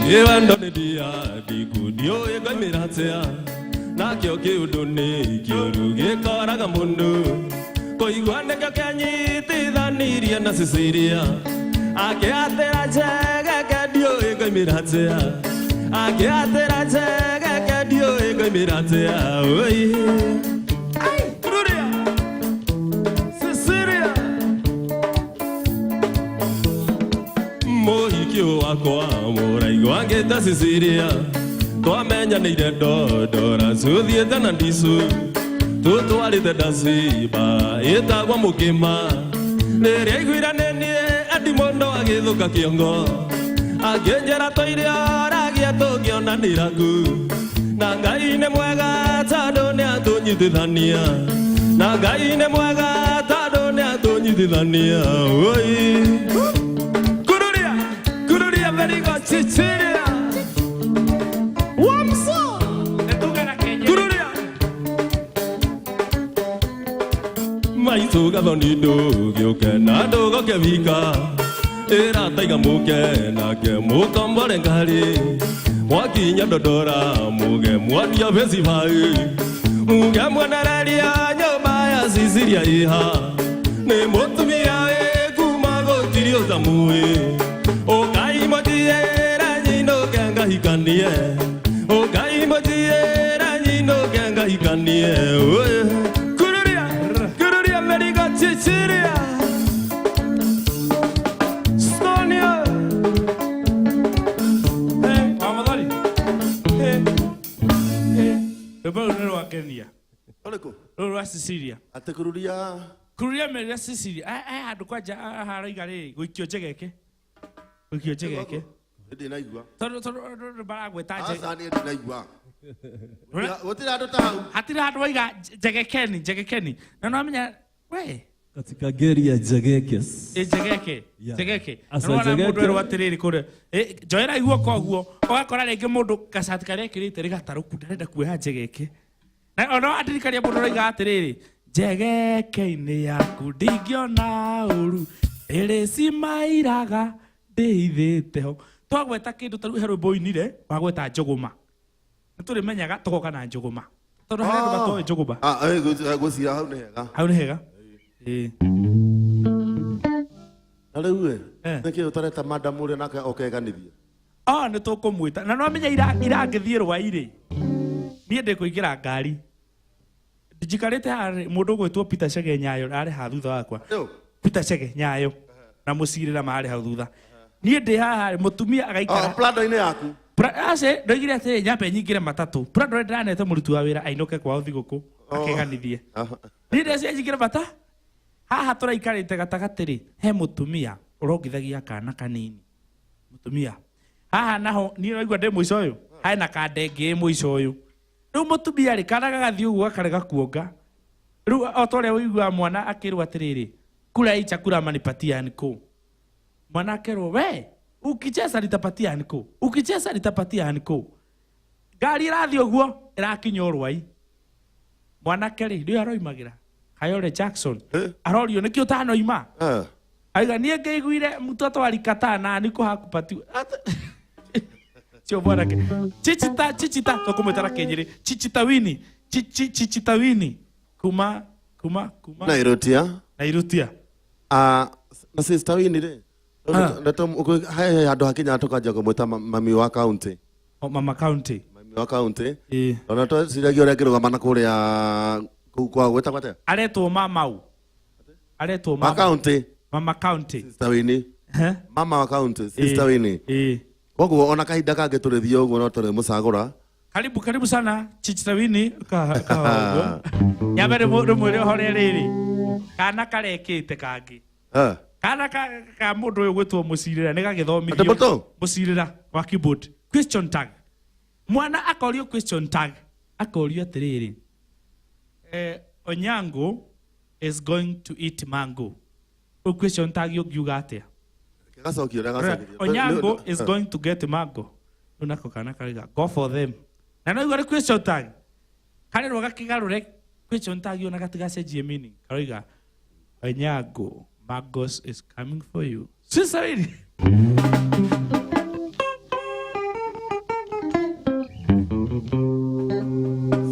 Ĩwendo nĩ ndia ndiku ndiũĩ ngoimĩra atĩa nakĩo kĩũndũ nĩ kĩũru gĩkoraga mũndũ kũigua nĩkĩo kĩanyitithanirie na Cecilia akĩatĩra njegeke ndiũĩ ngoimĩra atĩa akĩatĩra njegeke ndiũĩ ngoimĩra atĩa oi Kururia Cecilia Mũhiki wakwa mũraigua ngĩta Cecilia twamenyanĩire ndondora tuthiĩte na ndicu tũtwarĩte ndaciba ĩtagwo mũkĩma rĩrĩa aiguire nĩ niĩ endi mũndũ agĩthũka kĩongo akĩnjĩra tũirio ragia tũngĩonanĩra ku na Ngai nĩ mwega tondũ nĩ atũnyitithania na Ngai nĩ mwega tondũ nĩ atũnyitithania oi kururia kururia merigo Cecilia Wamso kururia maitũ gathoni ndũgĩũke na ndũgoke wika ĩrataiga mũke nake mũkombore ngari mwakinya ndondora muge mwaria festival muge mwenereria nyũmba ya Cecilia iha nĩ mũtumia ĩ kuma gũtirĩ ũtamuĩ ũkai mũnjiĩre nyinũke ngahikanie ũkai mũnjiĩre nyinũke ngahikanie Oi. Kururia kururia merigo Cecilia Sonia Wa Muthoni. Rwĩmbo rũu nĩ rwangenia. Ũrĩkũ? Rũrũ rwa Cecilia. Atĩ kururia Kururia merira Cecilia. Aya handũ kwanja haha aroiga rĩrĩ gũikio njegeke. Gũikio njegeke. Ndinaigua. Tondũ tondũ tondũ maragweta nje. Aca niĩ ndinaigua. Rũrĩa- Gũtirĩ andũ ta hau. Hatirĩ handũ waiga njegekeni njegekeni. Na no amenya we Katika geri ya Jegekes. ĩ njegeke Yeah. njegeke. Na Asa nĩwona njegeke. mũndũ erwo atĩrĩrĩ kũrĩa. Ĩ, njoera guoko ũguo ũgakora rĩngĩ mũndũ gacati karĩa ekĩrĩte nĩ gatarũku ndarenda kuoya njegeke. Na ona wandirikania mũndũ ũroiga atĩrĩrĩ njegeke-inĩ yaku ndingĩona ũru ĩrĩcimairaga ndĩithĩte ho twagweta kĩndũ ta rĩu he rwĩmbo ũinire wagweta njũgũma nĩ tũrĩmenyaga tũgoka na njũgũma tondũ harĩ andũ matoĩ njũgũma Ah, eh, gwĩciria hau nĩ hega. hau nĩ hega Ĩĩ. Na rĩu ĩ, Eh. nĩkĩ ũtareta madam ũrĩa nake oke eganithie? Oh, nĩ tũkũmwĩta na no amenya irangĩthiĩ rwai-rĩ niĩ ndĩkũingĩra ngari njikarĩte haha rĩ, mũndũ ũgwĩtwo Peter Chege Nyayo arĩ haha thutha wakwa Rĩu, Peter Chege Nyayo na mũcirĩra marĩ hau thutha niĩ ndĩ haha rĩ, mũtumia oh, agaikara Prado-inĩ yaku. Ace ndoigire atĩrĩ nyambe nyingĩre matatũ Prado ndĩranete mũruti wa wĩra ainũke kwao thigũkũ akeganithie Aha. niĩ ndeciria nyingĩre mata haha tũraikarĩte gatagatĩ rĩ he mũtumia ũrongithagia kana kanini mũtumia haha naho niĩ naigua ndĩ mũico ũyũ hena kandenge ĩ mũico ũyũ rĩu mũtumia rĩ kana gagathiĩ ũguo gakarega kuonga rĩu o ta ũrĩa ũiguaga mwana akĩrwo atĩrĩrĩ kula hii chakula ama nipatie anko mwana akerwo we ukicheza nitapatia anko ukicheza nitapatia anko ngari ĩrathiĩ ũguo ĩrakinya ũrwai mwanake rĩ nĩwe aroimagĩra Kayole Jackson Eh? arorio nĩkĩ ũtanoima Eh. aiga niĩ ngĩiguire mtoto alikataa na niko hakupatiwa sio mwanake chichita chichita tũkũmwĩta na kĩnyĩrĩ chichita wini chichi chichita wini kuma kuma kuma Nairotia. Nairutia Ah, na sister Winnie rĩ. Ah. Ndeto he handũ hakinya tũkanjia kũmwĩta mami wa county. o mama county Mami wa county. ĩĩ Ona tweciragia ũrĩa angĩrũgama na kũrĩa kũu kwa gwĩtagwo atĩa? aretwo mamau aretwo Wa mama county. mama county Sister Winnie. Eh? Mama wa county, Sister Ĩĩ. Winnie. Ĩĩ. Koguo ona kahinda kangĩ tũrĩthiĩ ũguo no tũrĩmũcagũra. Karibu karibu sana Chichitawini ka ka ũguo. Nyambe rĩmwĩre ũhoro rĩrĩ kana karekĩte kangĩ Eh. kana ka, ka mũndũ ũyũ gwĩtwo mũcirĩra nĩ Atĩ gagĩthomithio mũtũ? mũcirĩra wa keyboard question tag mwana akorio question tag akorio atĩrĩrĩ eh, Onyango is going to eat mango Ũyũ question tag ũngiuga atĩa Gacokio ũrĩa gacokirio. Onyango is going to get mango. Rĩu nako kana karauga go for them. Na no igua nĩ question tag. Karerwo gakĩgarũre question tag ona gatigacenjie meaning. Karoiga Onyango mangoes is coming for you. Sisa really.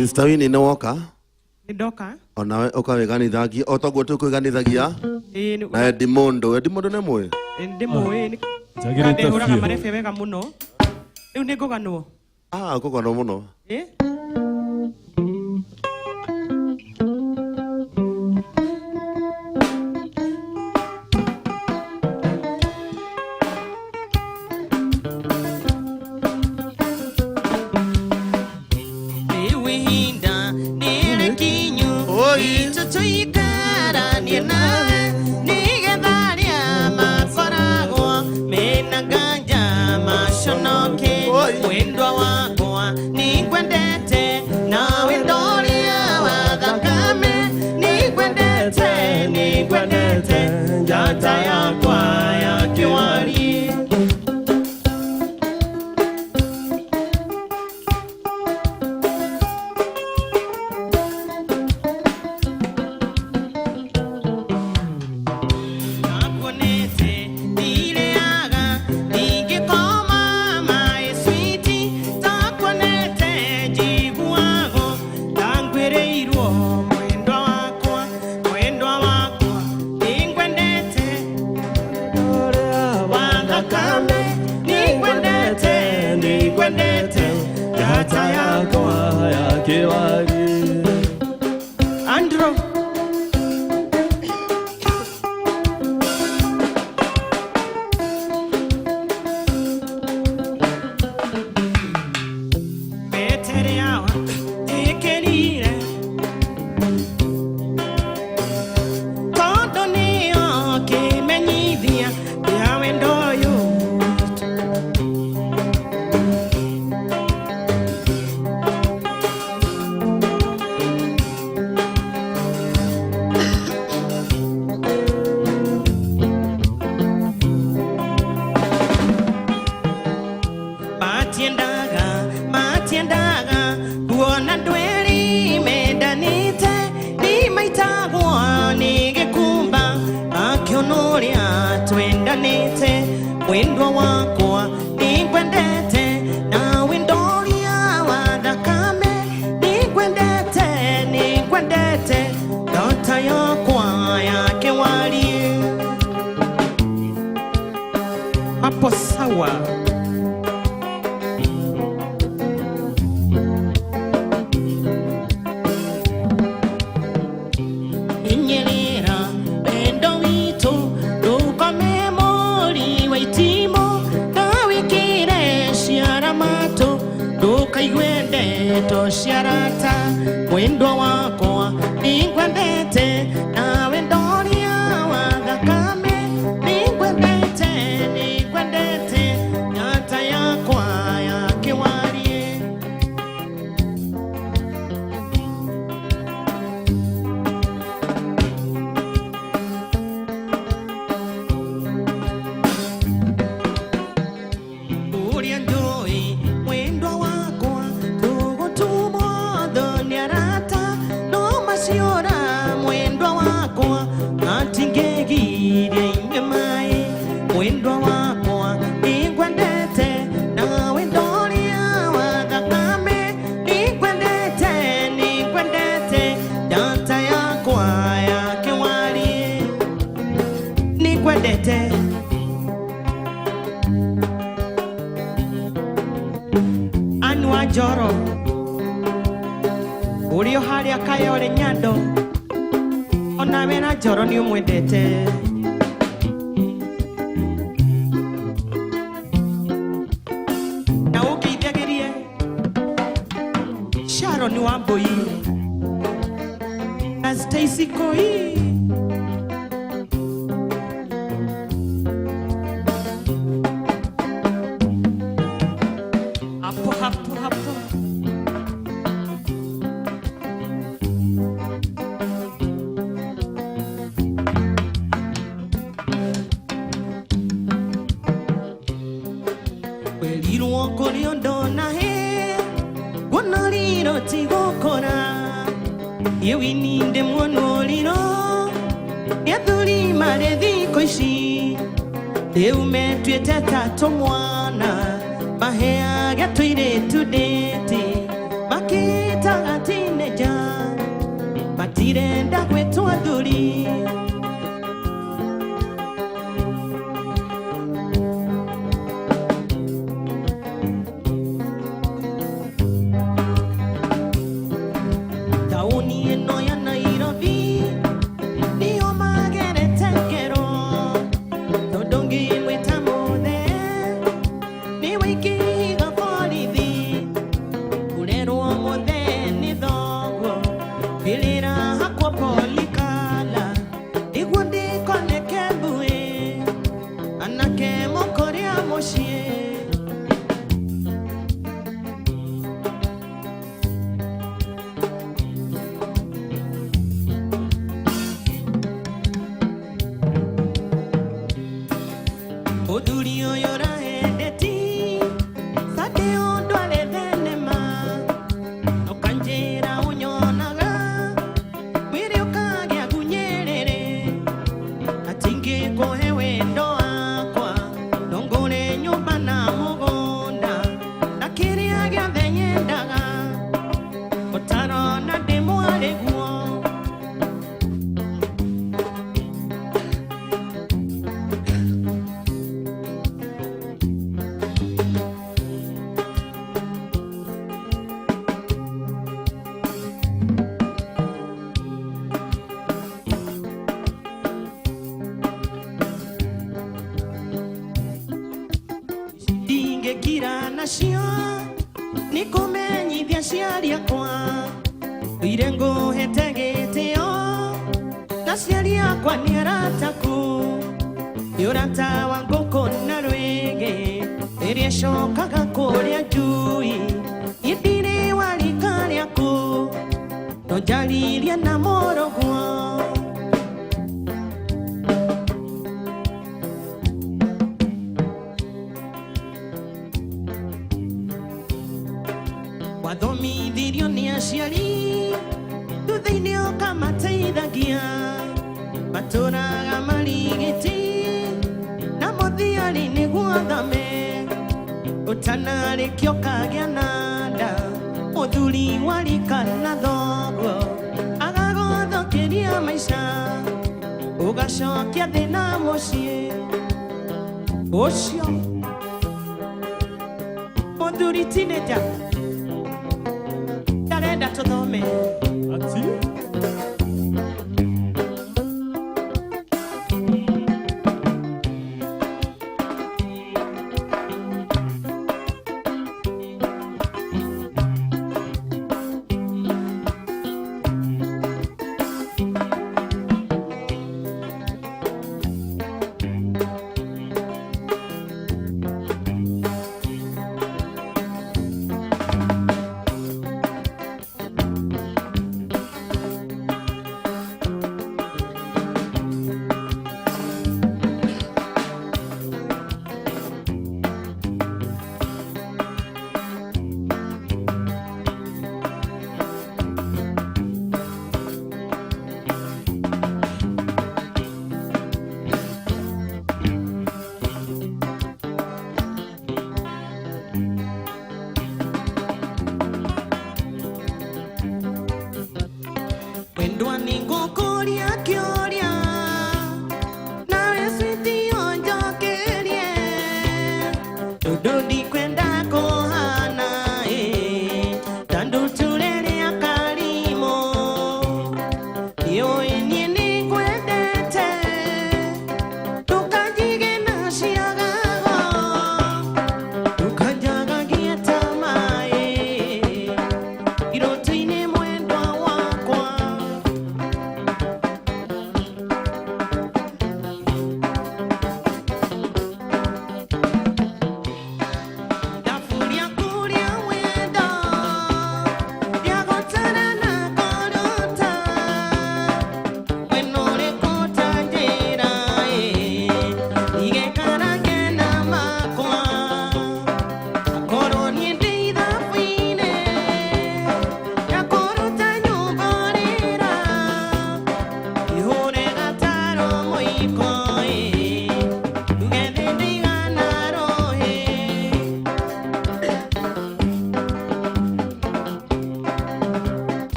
Mr. Winnie nĩ woka. Nĩ ndoka. Onawe ũkawĩganithagia o toguo tũkwĩganithagia. Ĩĩ nĩ- Na Edimondo, Edimondo nĩ mũĩ? Ĩĩ, ndĩmũĩ nĩ- Njagĩrĩte ndĩhũraga biũ. marebe wega mũno. Rĩu nĩ ngũganwo. Ah, ũkũganwo mũno. Ĩ? Rĩu ihinda nĩrĩkinyu Oi. itũ tũikaranie nawe nĩgetha arĩa makoragwo mena nganja maconoke. Oi. Mwendwa wakwa nĩngwendete nawe ndoria wa thakame nĩngwendete nĩngwendete njata yakwa ya kĩwari. Nakuonete ndireaga ndingĩkoma maĩ switi takuonete njiguago tangwĩrĩirwo mwendwa wakwa mwendwa wakwa nĩngwendete wa thakame nĩngwendete nĩngwendete njata yakwa ya kĩwari. Andrew. Petere yawa ndĩkĩrire tondũ nĩyo kĩmenyithia kĩa wendo ũyũ witũ. Matiendaga matiendaga kuona ndweri mendanĩte nĩmaitagwo nĩ gĩkumba makĩona ũrĩa twendanĩte mwendwa wakwa nĩngwendete nawe ndoria wa thakame nĩngwendete nĩngwendete ndota yakwa ya kĩwarie. Hapo sawa. Inyerera wendo witũ ndũkome mũri wa itimũ na wĩkĩre ciara matũ ndũkaigue ndeto cia arata mwendwa wakwa nĩngwendete nawe ndoria wa thakame nĩngwendete nĩngwendete njata yakwa ya kĩwarie. Ũrĩa njũĩ mwendwa wakwa tũgũtumwo thũ nĩ arata no maciũra mwendwa wakwa matingĩgiria inyue maĩ mwendwa wakwa nĩngwendete nawe ndoria wa thakame nĩngwendete nĩngwendete njata yakwa ya kĩwarie nĩngwendete. Anua Njoro ũrĩ o harĩa Kayole Nyando onawe na Njoro nĩ ũmwendete. Na ũngeithagĩrie Sharon Wambui na Stacy Koi. Hapo hapo hapo. Werirwo kũrĩ ũndũ na hĩ nguona riro ti gũkũra niĩ wini ndĩ muono riro nĩ athuri marĩ thikũ ici rĩu metuĩte ta tũmwana maheage tũirĩtu ndĩti makĩtaga ti Athuri taũni ĩno ya Nairobi nĩo magerete ngero tondũ ngĩmwĩta mũthe nĩwaingĩhiga borithi kũrerwo mũthe nĩ thoguo ndĩrĩra hakwo polikala nĩguo ndĩkoneke mbuĩ anake mũkũrĩa mũciĩ. Mũthuri ũyũ ũraendeti sande ũndware thenema ũkanjĩra ũnyonaga mwĩrĩ ũkagĩa ngunyĩrĩrĩ atĩ ingĩkũhe wendo wakwa ndongore nyũmba na mũgũnda na kĩrĩa gĩothe nyendaga ũtarona ndĩ mwarĩ guo. Ndingĩkira nacio nĩ kũmenyithia aciari akwa ndũire ngũhete gĩtĩo na aciari akwa nĩ arataku nĩ ũrata wa ngũkũ na rwĩgĩ ĩrĩa ĩcokaga kũrĩa njui niĩ ndirĩ wa rika rĩaku no njaririe na mũrũguo. Wathomithirio nĩ aciari thutha-inĩ ũkamateithagia matũraga marigiti na mũthiori nĩguo thome ũtanarĩkia ũkagĩa na nda mũthuri wa rika na thoguo agagũthũkĩria maica ũgacokia thĩna mũciĩ ũcio mũthuri teenager ndarenda tũthome. Ati?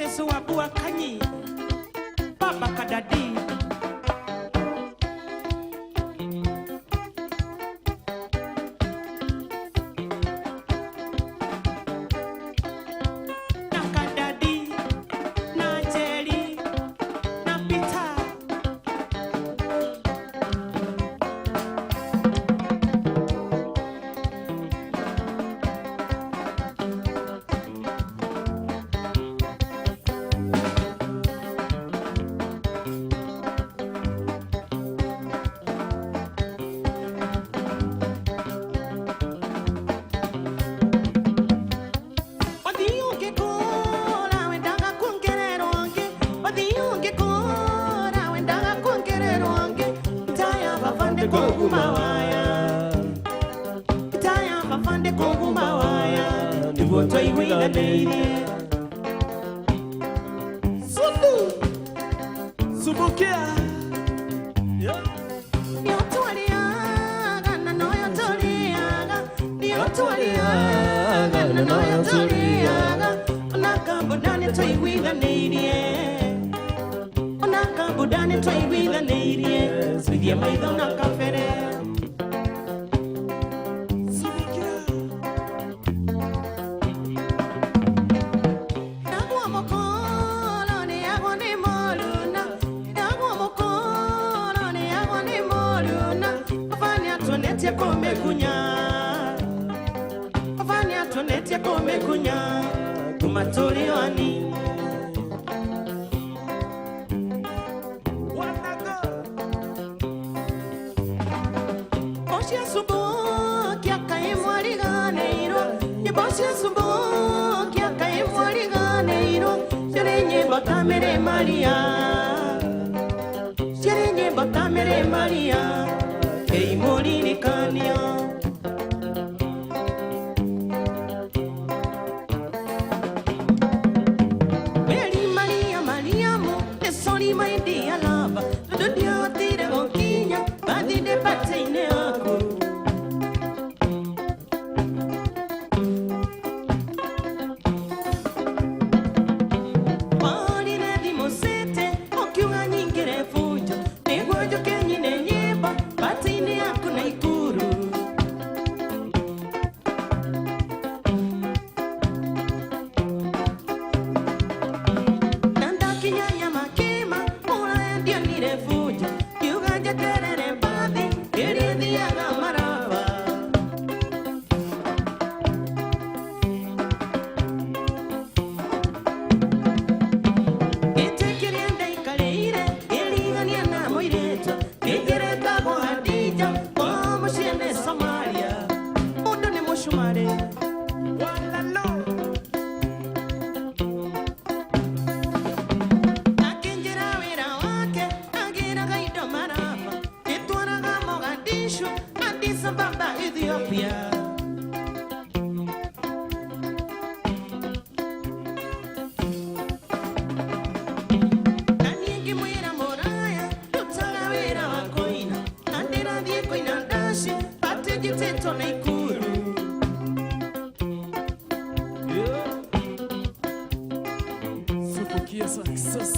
Jesu wa Buakanyi Baba Kadadi na Kadadi na Jerry na Peter. Wathii ũngĩkũra wendaga kuongererwo angĩ, wathii ũngĩkũra wendaga kuongererwo angĩ. Itaya baba ndĩkũguma waya, itaya baba ndĩkũguma waya, nĩguo twaiguithanĩirie. Sundu. Subukia. Yeah. Nĩũtwarĩaga na noyo tũrĩaga, nĩũtwarĩaga na noyo tũrĩaga. Ona kambuda nĩtwaiguithanĩirie, ona kambuda nĩtwaiguithanĩirie, cithie maitho na kabere. Subukia. Ndagwa mũkoro nĩagwo nĩ mũruna, ndagwa mũkoro nĩagwo nĩ mũruna. Baba nĩatuonetie kũmĩkunya, baba nĩatuonetie kũmĩkunya kuma tũrĩ o anini. Wanago. Nyĩmbo cia kaĩ mwariganĩirwo, nyĩmbo cia Subukia kaĩ mwariganĩirwo, ciarĩ nyĩmbo ta Mary Maria, ciarĩ nyĩmbo ta Mary Maria, kĩi mũririkanio. Mary Maria Mariamu, nĩ sorry my dear lover, tondũ ndiahotire gũkinya birthday party-inĩ yaku. Wahorire thimũ cite ũkiuga nyingĩre bunjo nĩguo njũke nyine nyĩmbo party-inĩ yaku Naikuru. Na ndakinya Nyamakima ũraya ndionire bunjo ngiuga njeterere mbathi ĩrĩa ĩthiaga Maraba. Gĩtĩ kĩrĩa ndaikarĩire ngĩrigania na mũirĩtu kĩnjĩrĩtagwo Hadija wa mũciĩ nĩ Somalia. Mũndũ nĩ mũcumarĩ. Walalo. Akĩnjĩra wĩra wake agĩraga indo Maraba, ĩtwaraga Mogadishu, Addis Ababa, Ethiopia. Na niĩ ngĩmwĩra mũraya ndutaga wĩra wa kũina na ndĩrathiĩ kũina ndaci batĩ njĩtĩtwo Naikuru. Yeah. Subukia success.